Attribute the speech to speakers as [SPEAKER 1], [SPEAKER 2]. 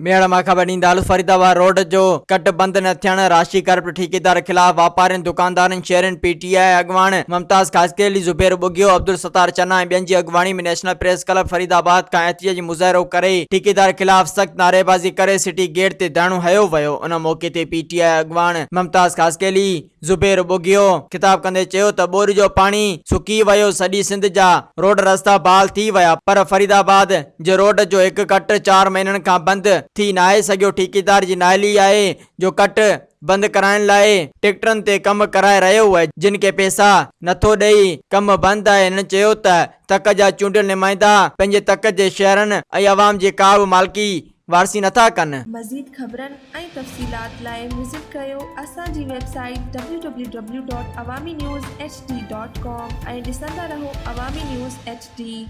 [SPEAKER 1] ميهڙ مان خبر ڏيندا هلون فريدآباد روڊ جو ڪٽ بند نه ٿيڻ، راشي ڪرپٽ ٺيڪيدار خلاف واپارين، دڪاندارن، شهرين، پي ٽي آء اڳواڻ ممتاز خاصخيلي، زبير ٻگهيو، عبدالستار چنا ۽ ٻين جي اڳواڻي ۾ نيشنل پريس ڪلب فريدآباد کان احتجاجي مظاهرو ڪري ٺيڪيدار خلاف سخت نعريبازي ڪري سٽي گيٽ تي ڌرڻو هنيو ويو ان موقعي تي پي ٽي آء اڳواڻ ممتاز خاصخيلي، زبير ٻگهيو خطاب ڪندي چيو ته ٻوڏ جو پاڻي سڪي ويو، سڄي سنڌ جا روڊ رستا بحال ٿي ويا پر فريد آباد جي روڊ جو هڪ ڪٽ چار مهينن کان بند ٿي ناهي سگهيو، ٺيڪيدار جي نااهلي آهي جو ڪٽ بند ڪرائڻ لاء ٽيڪٽرن تي ڪم ڪرائي رهيو آهي جن کي پئسا نٿو ڏئي ڪم بند آهي، هنن چيو ته تڪ جا چونڊيل نمائندا پنهنجي تڪ جي شهرن ۽ عوام جي ڪا به مالڪي وارثي نٿا ڪن.
[SPEAKER 2] مزيد خبرن ۽ تفصيلات لاء وزٽ ڪريو اسان جي website W W W dot Awami news H D dot com ۽ ڏسندا رهو عوامي نيوز ايڇ ڊي.